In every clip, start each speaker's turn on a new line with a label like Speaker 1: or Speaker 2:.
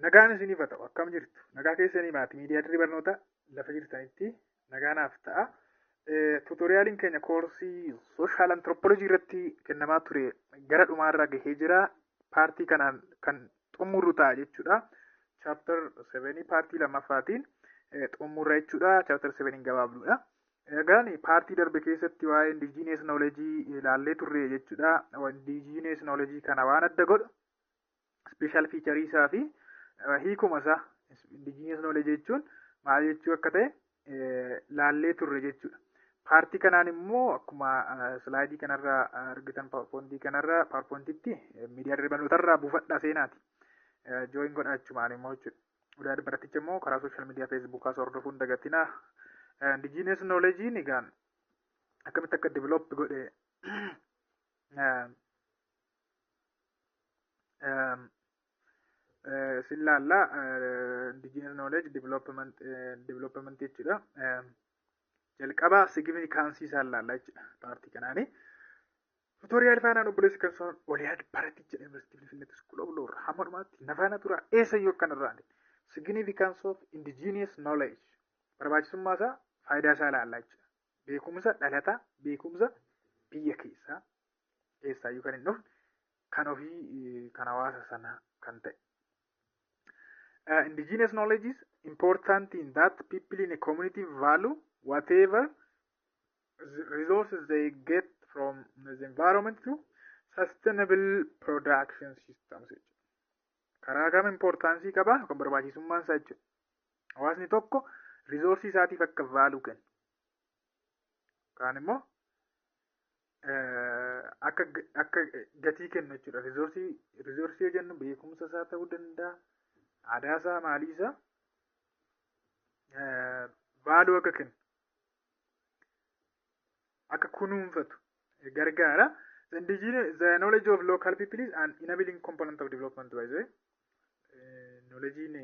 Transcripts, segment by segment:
Speaker 1: Nagaan isiniif haa ta'u. Akkam jirtu? Nagaa keessanii maatii miidiyaa dirree barnoota lafa jirtanitti nagaa naaf ta'a. Tutorialiin keenya koorsii social anthropology irratti kennamaa ture gara dhumaarra gahee jira. Partii kanaan kan xumurru ta'a jechuudha. Chapter 7 partii lammaffaatiin xumurra jechuudha. Chapter 7 gabaabduudha. Egaan partii darbe keessatti waa'ee indigenous knowledge ilaallee turre jechuudha. Indigenous knowledge kana waan adda godhu, special feature isaa fi hiikuma isaa, indigenous knowledge jechuun maal jechuu akka ta'e laallee turre jechuudha. Partii kanaan immoo akkuma slideii kanarraa argitan, PowerPointii kanarraa, PowerPointitti miidiyaa dirree barnootarraa buufadhaa seenaati. Join godhaa jechumaan immoo jechuudha. Odaa baraticha immoo karaa social media Facebookaas hordofuun dagatinaa. Indigenous knowledge egaan akkamitti akka develop godhe sin laalla. Indigenous knowledge development jechuudha. Jalqaba significance isaa laalla jechuudha partii kanaani. Tutorial faanaan obboleessi kan son Oliyaad Baraticha, Yuunivarsiitii Finfinneetti School of Law. Hamma dhumaatti na faana tura, eessayyuu akkanarraa. Significance of indigenous knowledge, barbaachisummaa isaa, faayidaa isaa ilaalla jechuudha. Beekumsa dhalataa, beekumsa biyya keessaa, keessaayyuu kan hin dhufne, kan ofii, kan hawaasa sanaa kan ta'e. Indigenous knowledge is important in that people in a community value whatever resources they get from the environment to sustainable production systems jechuudha. Karaa kam importanceii qaba yookaan barbaachisummaan isaa jechuudha. Hawaasni tokko resourceii isaatiif akka value kennu. Yookaan immoo akka gatii kennu jechuudha. Resourceii jennu beekumsa isaa ta'uu danda'a, aadaa isaa, maalii isaa value akka kennu, akka kunuunfatu gargaara. The knowledge of local people is an enabling component of development, by the way. Knowledgein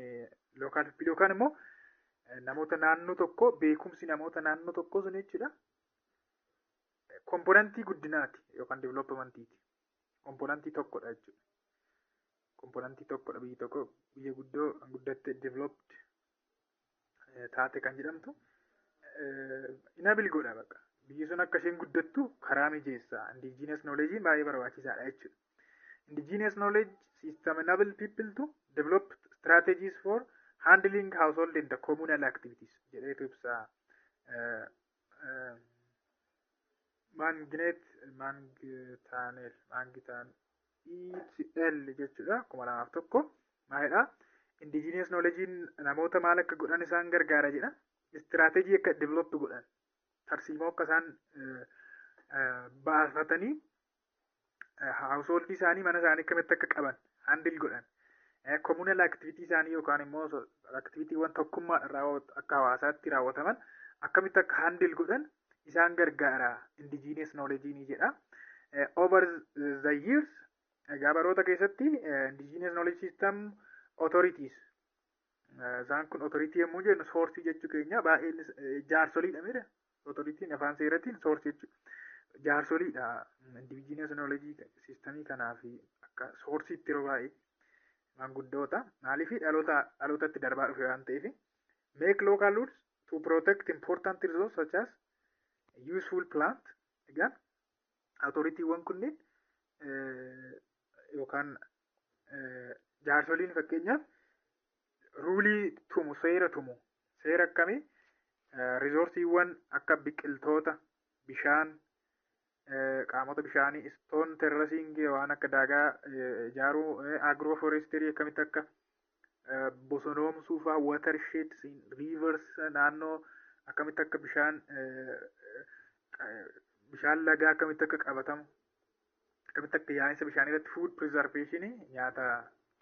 Speaker 1: local people yookaan immoo namoota naannoo tokko, beekumsi namoota naannoo tokko sun jechuudha. Componentii guddinaati yookaan developmentiiti. Componentii tokkodha jechuudha. Componentii tokkodha. Biyyi tokko biyya guddoo guddatte, developed taate kan jedhamtu, enable godha bakka. Biyyi sun akka isheen guddattu karaa mijeessa. Indigenous knowledge baay'ee barbaachisaadha jechuudha. Indigenous knowledge system enable people to develop strategies for handling household and the communal activities jedheetu ibsa. Manginet Mangitaanel Mangitaan ETL jechuudha, 2001 maalidha? Indigenous knowledge namoota maal akka godhan isaan gargaara jedha. Strategy akka develop godhan, tarsiimoo akka isaan baafatanii household isaanii, mana isaanii akkamitti akka qaban, handle godhan, communal activity isaanii yookaan immoo activitywwan tokkummaa akka hawaasaatti raawwataman akkamitti akka handle godhan isaan gargaara indigenous knowledge ni jedha. Over the years, egaa baroota keessatti, indigenous knowledge system authorities, isaan kun authority yommuu jennu sourceii jechuu keenya, baay'een jaarsoliidha mire. Authoritiin afaan seeratiin sourceii jechuudha. Jaarsoliidha indigenous knowledge systemii kanaaf akka sourceiitti yeroo baay'ee maanguddoota. Maaliif? Dhaloota dhalootatti darbaa dhufe waan ta'eef. Make local rules to protect important resources such as useful plant. Egaa authoritywwan kunneen yookaan jaarsoliin fakkeenyaaf ruleii tumu, seera tumu. Seera akkamii? Resourceiiwwan akka biqiltoota, bishaan, qaamota bishaanii, stone terracing, waan akka daagaa ijaaruu, agroforestry, akkamitti akka bosonoomsuu fa'aa, watersheds, rivers, naannoo akkamitti akka bishaan lagaa akkamitti akka qabatamu, akkamitti akka yaa'insa bishaanii irratti, food preservation, nyaata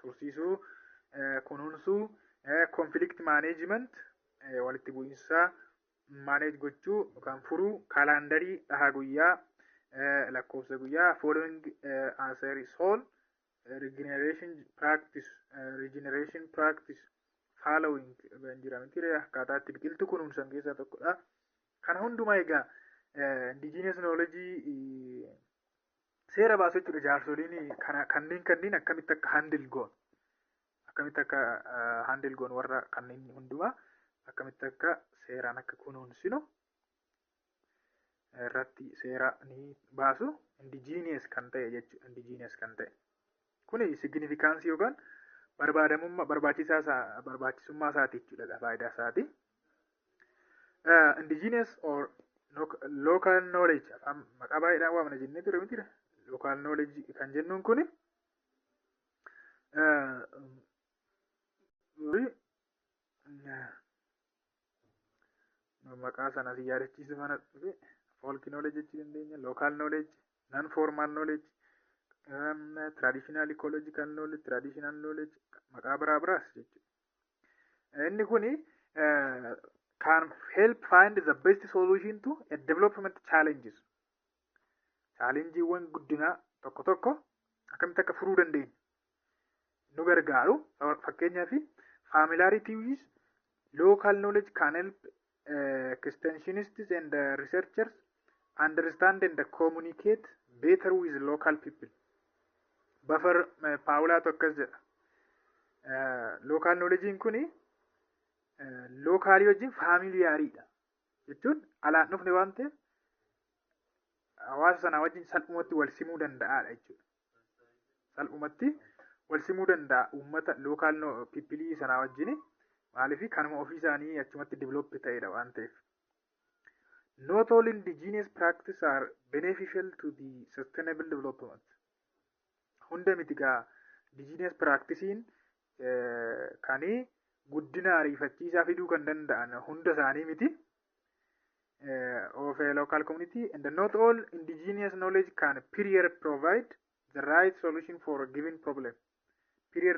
Speaker 1: tursiisuu, kunuunsuu, conflict management, walitti bu'iinsa manage gochuu yookaan furuu, calendarii, dhahaa guyyaa, lakkoofsa guyyaa, following as a soil regeneration practice following jedhamti, akkaataa itti biqiltuu kunuunsan keessaa tokkodha. Kana hundumaa egaa indigenous knowledge seera baasu jechuudha. Jaarsoliin kana kanneen akkamitti akka handle goon, Akkamitti akka handle goonu, warra kanneen hundumaa akkamitti akka seeraan akka kunuunsinu irratti seera ni baasu, indigenous kan ta'e jechuudha. Indigenous kan ta'e. Kuni significance yookaan barbaadamummaa, barbaachisaa isaa, barbaachisummaa isaati jechuudha, faayidaa isaati. Indigenous or local knowledge afaan maqaa baay'eedhaan waamna jennee ture miti? Local knowledge kan jennuun kuni maqaa sana si yaadachiisu mana dhufe. Folk knowledge jechuu dandeenya, local knowledge, non formal knowledge, traditional ecological knowledge, traditional knowledge, maqaa biraa biraas jechuudha. Inni kuni can help find the best solution to a development challenges. Challenge-iiwwan guddinaa tokko tokko akkamitti akka furuu dandeenya nu gargaaru. Fakkeenyaaf, familiarity with local knowledge can help extensionists and researchers understand and communicate better with local people. Buffer Paawulaatu akkas jedha. Local knowledge'n kuni localii wajjin familiariidha. Jechuun alaan dhufne waan ta'eef hawaasa sanaa wajjin salphumatti wal simuu danda'aadha jechuudha. Salphumatti wal simuu danda'a uummata local peopleii sanaa wajjin, maaliif kanuma ofii isaanii achumatti develop ta'edha waan ta'eef. Not all indigenous practices are beneficial to the sustainable development. Hunda miti gaa indigenous practicein kanii guddina ariifachiisaa fiduu kan danda'an hunda isaanii miti. Of a local community, and not all indigenous knowledge can prior provide the right solution for a given problem. Prior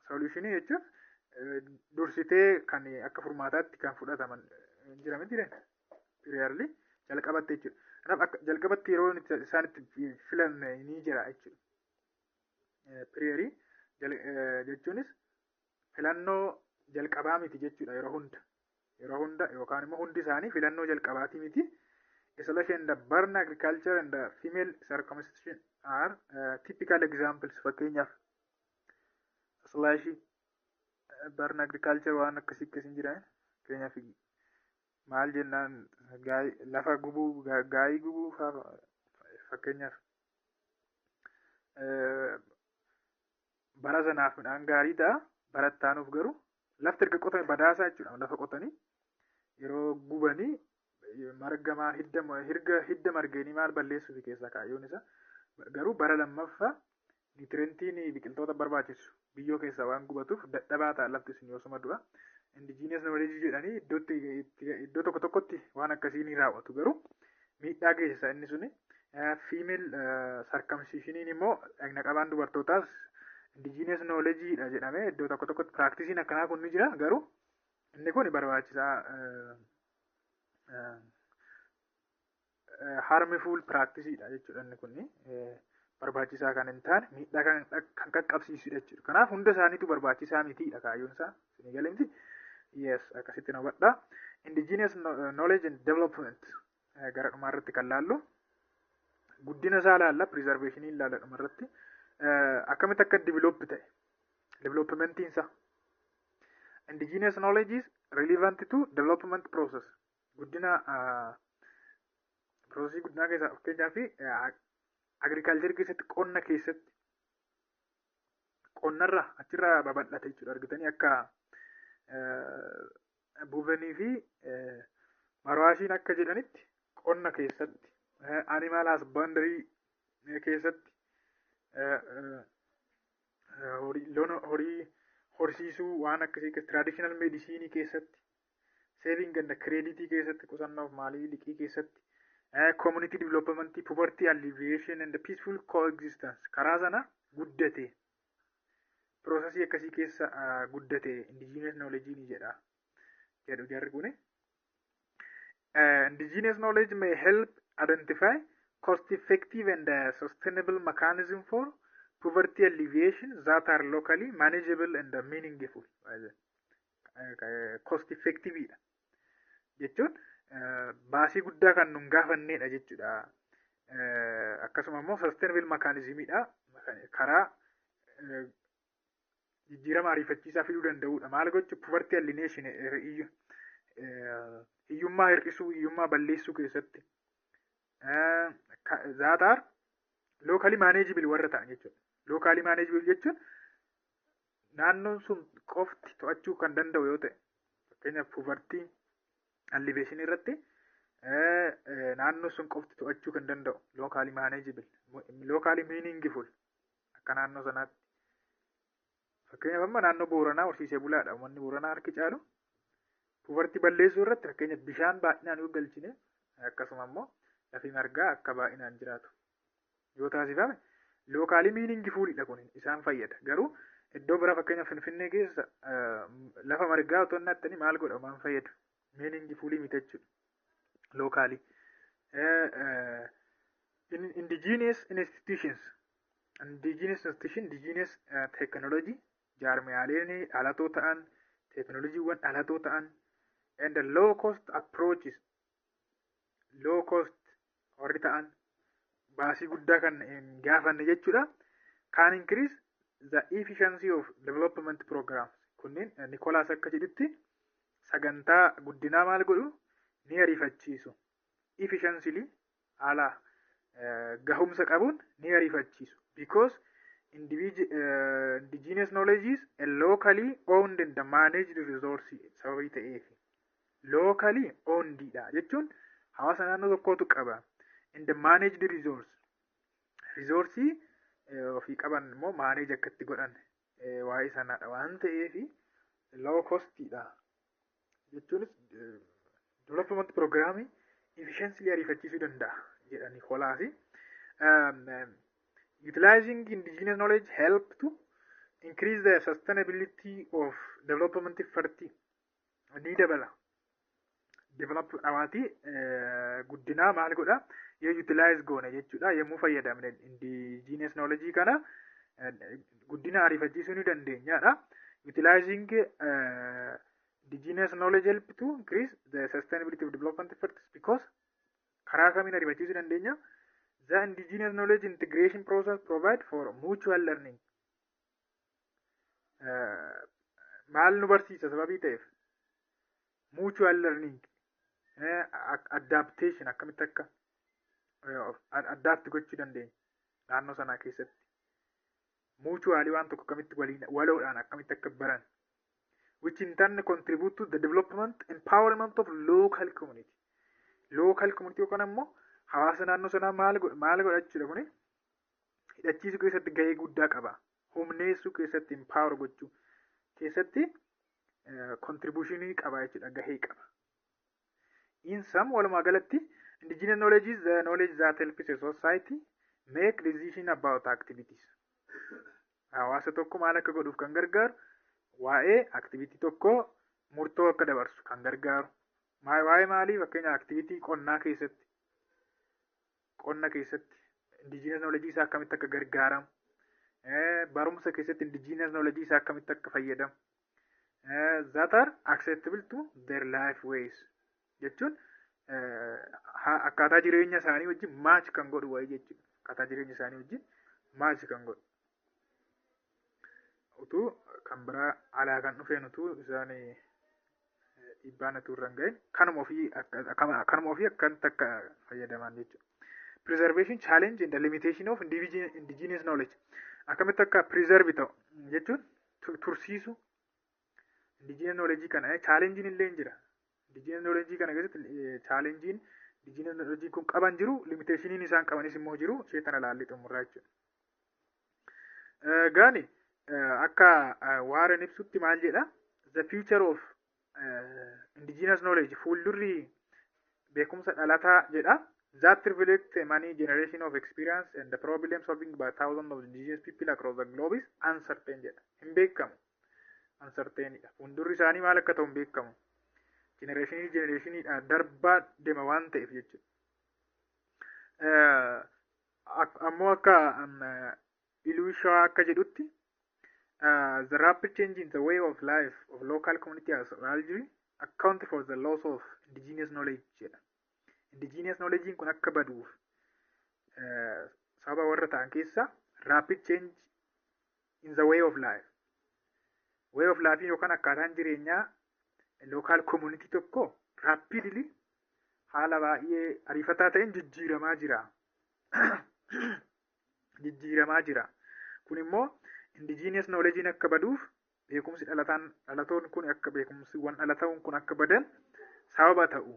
Speaker 1: solution jechuun dursitee kan akka furmaataatti kan fudhataman jira miti? Priorly jalqabatti jechuudha. Kanaaf akka jalqabatti yeroo isaan itti filan ni jira jechuudha. Priory jechuunis filannoo jalqabaa miti jechuudha yeroo hunda. Yeroo hunda yookaan immoo hundi isaanii filannoo jalqabaati miti. Isolation, the barn agriculture and the female circumcision are typical examples. Fakkeenyaaf, slash barn agriculture waan akkasii akkasiin jira. Fakkeenyaaf, maal jennaan, lafa gubuu, gaayii gubuu fakkeenyaaf, bara sanaaf midhaan gaarii ta'a, bara itti garuu lafti erga qotame badaasaa jechuudha. Lafa qotanii yeroo gubanii marga maal hidda hirga hidda margeenii maal balleessuufi keessaa kaayyoon isaa. Garuu bara lammaffaa nutrientiin biqiltoota barbaachisu biyyoo keessaa waan gubatuuf dadhabaa ta'a lafti sun yoosuma du'a. Indigenous knowledge jedhanii iddootti iddoo tokko tokkotti waan akkasii ni raawwatu, garuu miidhaa geessisa inni suni. Female circumcisioniin immoo, dhagna qabaan dubartootaas indigenous knowledge dha jedhamee iddoo tokko tokkotti practiceiin akkanaa kun ni jira, garuu inni kun barbaachisaa harmful practiceidha jechuudha. Inni kun barbaachisaa kan hin taane, miidhaa kan qaqqabsiisudha jechuudha. Kanaaf hunda isaaniitu barbaachisaa mitiidha kaayyoon isaa. Isinii galee miti? Yes, akkasitti na hubadhaa. Indigenous knowledge and development gara dhumaa irratti kan laallu guddina isaa laalla, preservation ilaalla dhuma irratti, akkamitti akka develop ta'e, developmentiin isaa. Indigenous knowledge is relevant to development process. Guddina processii guddinaa keessaa, fakkeenyaaf, agriculture keessatti, qonna keessatti, qonnarra achirraa babal'ate jechuudha. Argitanii, akka Bovenii fi Maruashiin akka jedhanitti, qonna keessatti, animal husbandry keessatti, loon horii horsiisuu waan akkasii, traditional medicine keessatti, saving and credit keessatti, qusannoof maalii liqii keessatti, community development, poverty alleviation and peaceful coexistence karaa sana guddate, processii akkasii keessa guddate indigenous knowledge ni jedha jedhu jarri kuni. Indigenous knowledge may help identify cost effective and sustainable mechanism for poverty alleviation that are locally manageable and meaningful. Cost effective dha jechuun baasii guddaa kan nun gaafannedha jechuudha. Akkasuma immoo sustainable mechanismidha. Karaa jijjiirama ariifachiisaa fiduu danda'udha. Maal gochuu? Poverty elimination, hiyyummaa hir'isuu, hiyyummaa balleessuu keessatti. That are locally manageable warra ta'an jechuudha. Locally manageable jechuun naannoon sun qofti to'achuu kan danda'u yoo ta'e, fakkeenyaaf poverty alleviation irratti naannoo sun qofti to'achuu kan danda'u, locally manageable, locally meaningful akka naannoo sanaatti. Fakkeenyaaf amma naannoo Booranaa horsiisee bulaadha. Uummanni Booranaa harki caalu. Poverty balleessuu irratti fakkeenyaaf bishaan baay'inaan yoo galchine, akkasuma immoo lafi margaa akka baay'inaan jiraatu yoo taasifame, locally meaningfulidha, kun isaan fayyada. Garuu iddoo bira, fakkeenyaaf Finfinnee keessa lafa margaa otoo hin maal godha? Waan fayyadu, meaningfulii miti jechuudha. Locally. Indigenous institutions, indigenous institution, indigenous technology, jaarmiyaaleen dhalatoo ta'an, teeknolojiiwwan dhalatoo ta'an, and the low cost approaches, low cost warri ta'an, baasii guddaa kan hin gaafanne jechuudha, can increase the efficiency of development programs. Kunneen Nikolaas akka jedhutti sagantaa guddinaa maal godhu? Ni ariifachiisu. Efficiently, haala gahumsa qabuun ni ariifachiisu, because indigenous knowledge is a locally owned and managed resource sababii ta'eef. Locally owned dha jechuun hawaasa naannoo tokkootu qaba. And the managed resource, resource ofii qaban immoo manage akka itti godhan waa'ee sanaadha waan ta'eef, low costidha jechuunis development programming efficiently ariifachiisuu danda'a jedha Nikolaasi. Utilizing indigenous knowledge help to increase the sustainability of development effort, ni dabala. Develop dhawaatii guddinaa maal godha? Yoo utilize goone jechuudha, yommuu fayyadamne indigenous knowledge kana, guddina ariifachiisuu ni dandeenyaadha. Utilizing indigenous knowledge help to increase the sustainability of development efforts because, karaa kamiin ariifachiisuu dandeenya? The indigenous knowledge integration process provide for mutual learning. Maal nu barsiisa sababii ta'eef? Mutual learning, adaptation, akkamitti akka adapt gochuu dandeenya naannoo sanaa keessatti. Mutually waan tokko akkamitti waliin waloodhaan akkamitti akka baran, which in turn contribute to the development empowerment of local community. Local community yookaan ammoo hawaasa naannoo sanaa maal godhachuudha kuni? Hidhachiisuu keessatti gahee guddaa qaba. Humneessuu keessatti, empower gochuu keessatti contributionii qaba jechuudha, gahee qaba. In sum, walumaa galatti, indigenous knowledge is the knowledge that helps a society make decision about activities. Hawaasa tokko maal akka godhuuf kan gargaaru? Waa'ee activity tokkoo murtoo akka dabarsu kan gargaaru. Waa'ee maalii? Fakkeenya activity qonnaa keessatti, qonna keessatti indigenous knowledge isaa akkamitti akka gargaaramu, barumsa keessatti indigenous knowledge isaa akkamitti akka fayyadamu, that are acceptable to their life ways jechuun akkaataa jireenya isaanii wajjin match kan godhu wayii jechuudha. Akkaataa jireenya isaanii wajjin match kan godhu. Utuu kan biraa alaa kan dhufeen utuu isaan dhiibbaan utuu irra hin gahin, kanuma ofii akkamitti akka fayyadaman jechuudha. Preservation challenge and the limitation of indigenous knowledge. Akkamitti akka preserve ta'u jechuun tursiisu indigenous knowledge kana, challenge illee hin jira. Indigenous knowledge kana keessatti challenge indigenous knowledge kun qaban jiru, limitationiin isaan qabanis immoo jiru, ishee tana laallee xumurraa jechuudha. Gaani akka Warren ibsutti maal jedha? The future of indigenous knowledge, fuuldurri beekumsa dhalataa jedha. That reflect many generation of experience and the problem solving by thousands of indigenous people across the globe is uncertain jedha. Hin beekamu. Uncertainidha. Fuuldurri isaanii maal akka ta'u hin beekamu. Generationii generationiidhaan darbaa deema waan ta'eef jechuudha. Ammoo akka Ilushaa akka jedhutti, the rapid change in the way of life of local community has largely account for the loss of indigenous knowledge jedha. Indigenous knowledge kun akka baduuf Sababa warra ta'an keessa rapid change in the way of life. Way of life yookaan akkaataan jireenyaa local community tokko rapidly, haala baay'ee ariifataa ta'een jijjiiramaa jira. Jijjiiramaa jira. Kun immoo indigenous knowledge'n akka baduuf, beekumsi dhalataan dhalatoon kun akka, beekumsiiwwan dhalataun kun akka badan sababa ta'u.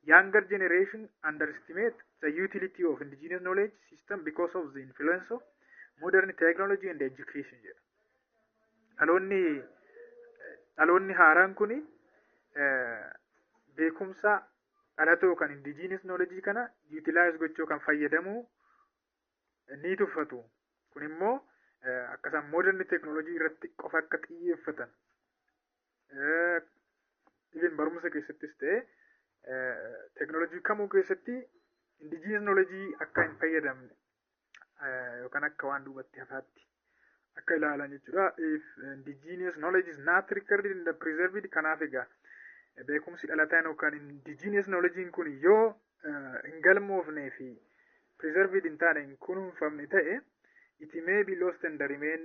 Speaker 1: Younger generation underestimate the utility of indigenous knowledge system because of the influence of modern technology and education jedha. Dhaloonni haaraan kuni beekumsa dhalatoo kan indigenous knowledge kana utilize gochuu kan fayyadamuu ni tuffatu. Kun immoo akkasuma modern technology irratti qofa akka xiyyeeffatan, even barumsa keessattis ta'e teknoolojii kamuu keessatti indigenous knowledge akka hin fayyadamne yookaan akka waan duubatti hafaatti akka ilaalan jechuudha. If indigenous knowledge is not recorded and preserved, kanaaf egaa beekumsi dhalataan yookaan indigenous knowledge kun yoo hin galmoofnee fi preserved hin taane, hin kunuunfamne ta'e, it may be lost and remain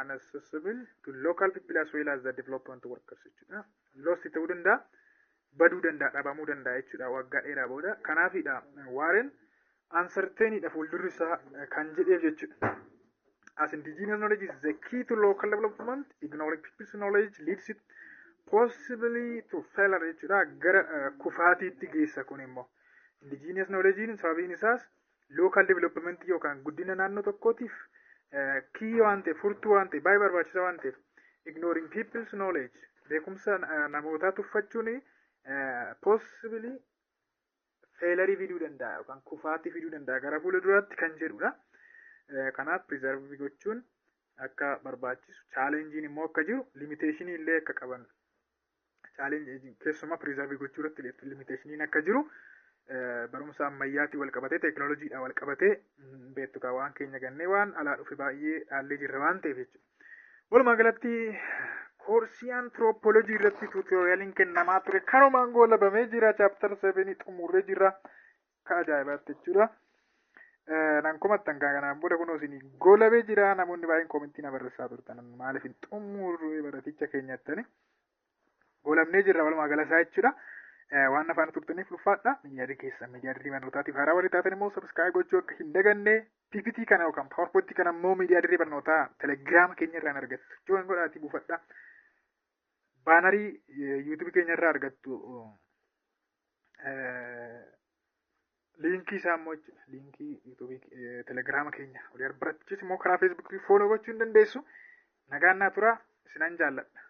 Speaker 1: unaccessible to local people as well as the development workers jechuudha. Lost ta'uu danda'a, baduu danda'a, dhabamuu danda'a jechuudha waggaa dheeraa booda. Kanaafidha Warren uncertainidha fuuldurri isaa kan jedheef jechuudha. As indigenous knowledge is the key to local development, ignoring people's knowledge leads it possibly to failure jechuudha. Gara kufaatiitti geessa kun immoo. Indigenous knowledge sababiin isaas local development yookaan guddina naannoo tokkootiif key waan ta'eef, furtuu waan ta'eef, baay'ee barbaachisaa waan ta'eef, ignoring people's knowledge, beekumsa namootaa tuffachuun, possibly failure fiduu danda'a yookaan kufaatii fiduu danda'a gara fuula duraatti kan jedhudha. Kanaaf preserve gochuun akka barbaachisu, challengeiin immoo akka jiru, limitationii illee akka qaban, challengeii keessumaa preserve gochuu irratti limitationiin akka jiru, barumsa ammayyaatiin wal qabatee, teekinooloojiidhaan wal qabatee, beektu kaa, waan keenya gannee waan alaa dhufe baay'ee dhaallee jirra waan ta'eef jechuudha. Walumaa galatti koorsii anthropology irratti tutorialiin kennamaa ture kanumaan goolabamee jira. Chapter 7 xumurree jira ka ajaa'ibaatti jechuudha. Nan komattan kanaan booda kunoo isin goolabee jira. Namoonni baay'een commentii na barreessaa turtan, maaliif hin xumurre baraticha keenyattani. Goolabnee jirra walumaa gala isaa jechuudha. Waan afaan turtaniif ulfaadha. Miidiyaa keessan miidiyaa dirree barnootaatiif haaraa warri taatan immoo subscribe gochuu akka hin daganne. PPT kana yookaan PowerPoint kana immoo miidiyaa dirree barnootaa Telegiraama keenya irraan argattu. Join godhaatii buufadha. Bannerii YouTubeii keenya irraa argattu. Linkii isaa immoo jechuudha. Linkii YouTubeii Telegiraama keenya. Walii barachiis immoo karaa Facebookii follow gochuu hin dandeessu. Nagaan naa tura, isinan jaalladha.